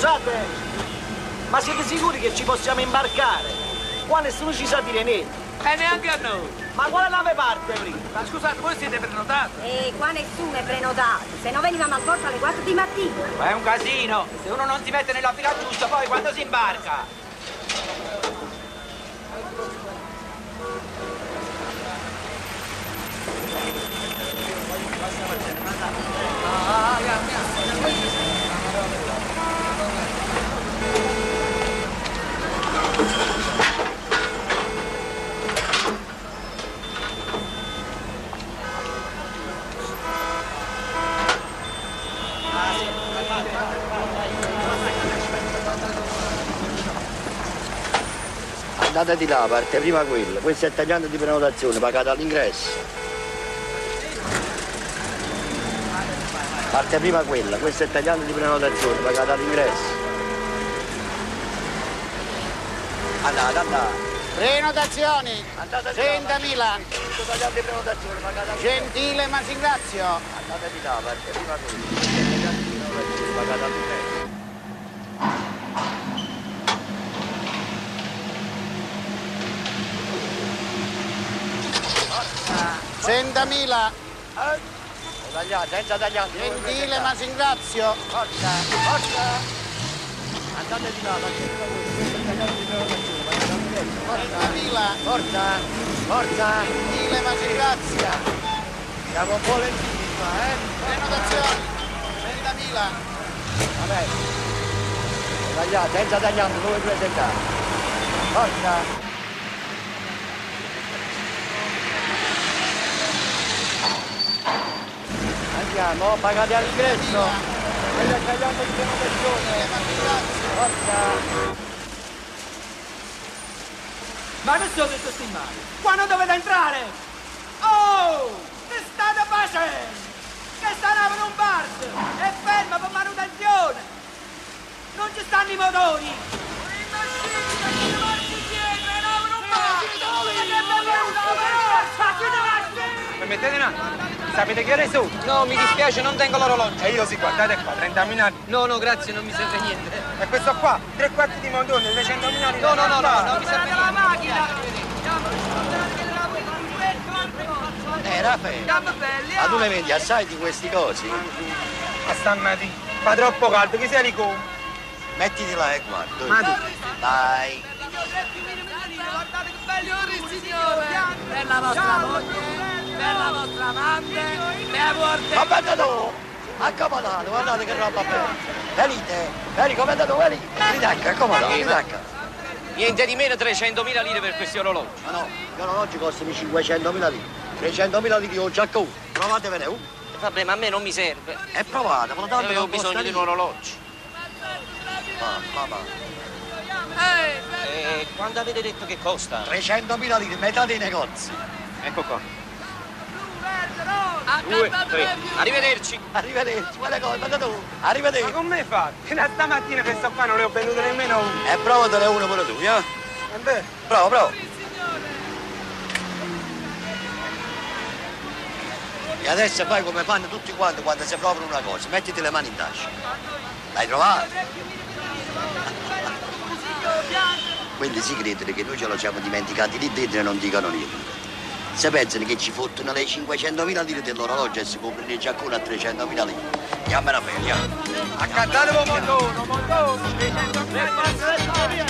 Scusate, ma siete sicuri che ci possiamo imbarcare? Qua nessuno ci sa dire niente. E neanche a noi. Ma quale nave parte prima? Ma scusate, voi siete prenotati? E qua nessuno è prenotato, se no venivamo al porto alle 4 di mattina. Ma è un casino! Se uno non si mette nella fila giusta, poi quando si imbarca? Andate di là, parte prima quello. Questo è il tagliando di prenotazione, pagate all'ingresso. Parte prima quella, questo è il tagliando di prenotazione, pagate all'ingresso. Andate, andate. Prenotazioni. Andate di là. 30.000. Questo tagliando di prenotazione, pagate all'ingresso. Gentile ma si ringrazio. Andate di là, parte prima quella. Questo è il tagliando di prenotazione, pagate all'ingresso. 100.000. Tagliate, senza tagliante. Gentile ma si ringrazio. Forza, forza. Andate di là, parte prima quella. Questo è il tagliando di prenotazione, pagate all'ingresso. Forza. 30.000. Forza, forza. Gentile ma si ringrazia. Siamo un po' lentini qua, eh? Prenotazioni. 30.000. Vabbè. Tagliate, senza tagliante, dove presentare? Forza. Andiamo, pagate all'ingresso. Quello è il tagliando di prenotazione. Forza. Ma che sono tutti questi mali? Qua non dovete entrare! Oh! Che state facendo? Che sta nave non parte! È ferma per manutenzione! Non ci stanno i motori! Permettete un attimo. Sapete che ore sono? No, mi dispiace, non tengo l'orologio. E io sì, guardate qua, 30.000. No, no, grazie, non mi serve niente. E questo qua, tre quarti di mondone, 200.000 lire. No, no, no, no, non mi serve la niente. macchina! Raffaele, ma tu ne vendi assai di questi cosi? Ma stamattina, fa troppo caldo, chi se li compra? Mettiti là e guarda. Ma tu? Dai. Guardate che belli signore! Per la vostra moglie, per la vostra amante, per vostre... Commendatore! Accomodato, guardate che roba bella. Venite, vieni commendatore, vieni. Ridacca, accomodato, ridacca. Niente di meno 300.000 lire per questi orologi. Ma no, gli orologi costano 500.000 lire. 300.000 lire ho già con. Provatevene uno. Vabbè, ma a me non mi serve. E provate, ma tanto Io avevo non costa bisogno di un niente. orologio. Ma, ma, ma. E quando avete detto che costa? 300.000 lire, metà dei negozi. Ecco qua. 2, 3. Arrivederci. Arrivederci, guarda cosa, guarda tu. Arrivederci. Ma come fate? Da stamattina che sto qua non ne ho vendute nemmeno uno. E provatene uno pure tu, eh? E beh, Bravo, bravo. E adesso fai come fanno tutti quanti quando si provano una cosa, mettiti le mani in tasca. L'hai trovato? Quelli si credono che noi ce lo siamo dimenticati lì dentro e non dicono niente. Se pensano che ci fottono le 500.000 lire dell'orologio e si comprano il giaccone a 300.000 lire. Andiamo Raffaele, andiamo. accattatevo mondone, mondone, 300.000 lire.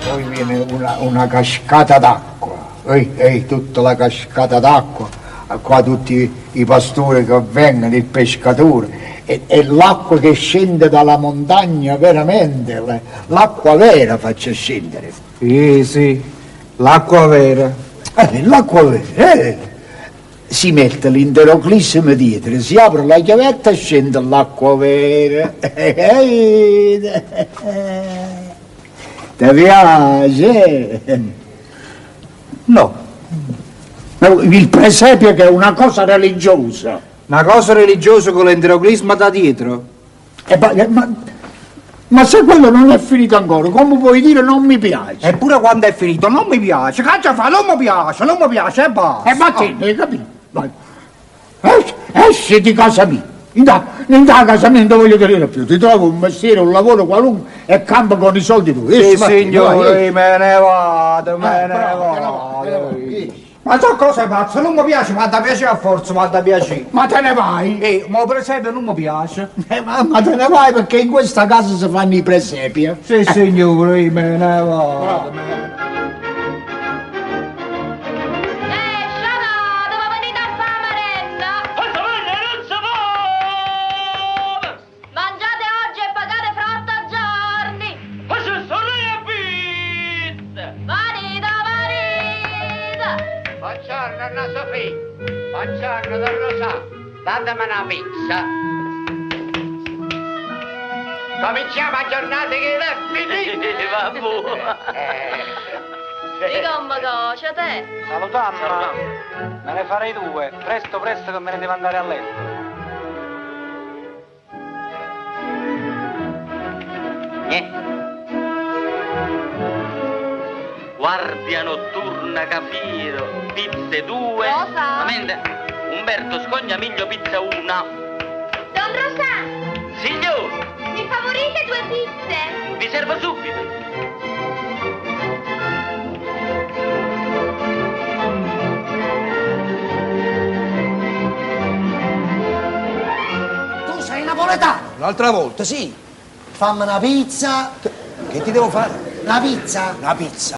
Poi viene una cascata d'acqua, ehi, ehi, tutta la cascata d'acqua, qua tutti i pastori che vengono, il pescatore, e l'acqua che scende dalla montagna veramente, l'acqua vera faccia scendere. Sì, sì, l'acqua vera. L'acqua vera, Si mette l'enteroclisma dietro, si apre la chiavetta e scende l'acqua vera. Ti piace? No. Il presepio che è una cosa religiosa. Una cosa religiosa con l'enteroclisma da dietro? Ma se quello non è finito ancora, come puoi dire non mi piace? Eppure quando è finito non mi piace, caccia fa, non mi piace, non mi piace e basta. E vattene, hai capito? Vai. Esci di casa mia. In a casa mia non ti voglio tenere più, ti trovo un mestiere, un lavoro qualunque e campo con i soldi tuoi. Sì, Esci, Martino, signore, vai, esci. me ne vado, me Eh, ne bravo, te ne vai, te ne vado. vai, esci. Ma sono cose pazze, non mi piace, ma da piacere a forza, ma da piacere. Ma te ne vai? Eh, ma per esempio non mi piace. Eh, ma, ma te ne vai perché in questa casa si fanno i presepi. eh? Sì, signore, me ne vado. me ne- Eh, Scialà, dove venite a fare merenda? Non si può! Mangiate oggi e pagate fra otto giorni! Ma se sono le pizze! Marita, marita! Buongiorno, Anna Sofì. Buongiorno, Don Rosà. Datemi una pizza. Cominciamo a giornata che è finita. Vabbè. Di come coce te? Salutammo. Me ne farei due. Presto, presto che me ne devo andare a letto. Niente. Guardia notturna Cafiero, pizze due. Cosa? Ma mentre Umberto Scognamiglio pizza una. Don Rosà, Signor, mi favorite due pizze? vi servo subito. Tu sei napoletano! L'altra volta, sì. Fammi una pizza! Che ti devo fare? Una pizza? Una pizza.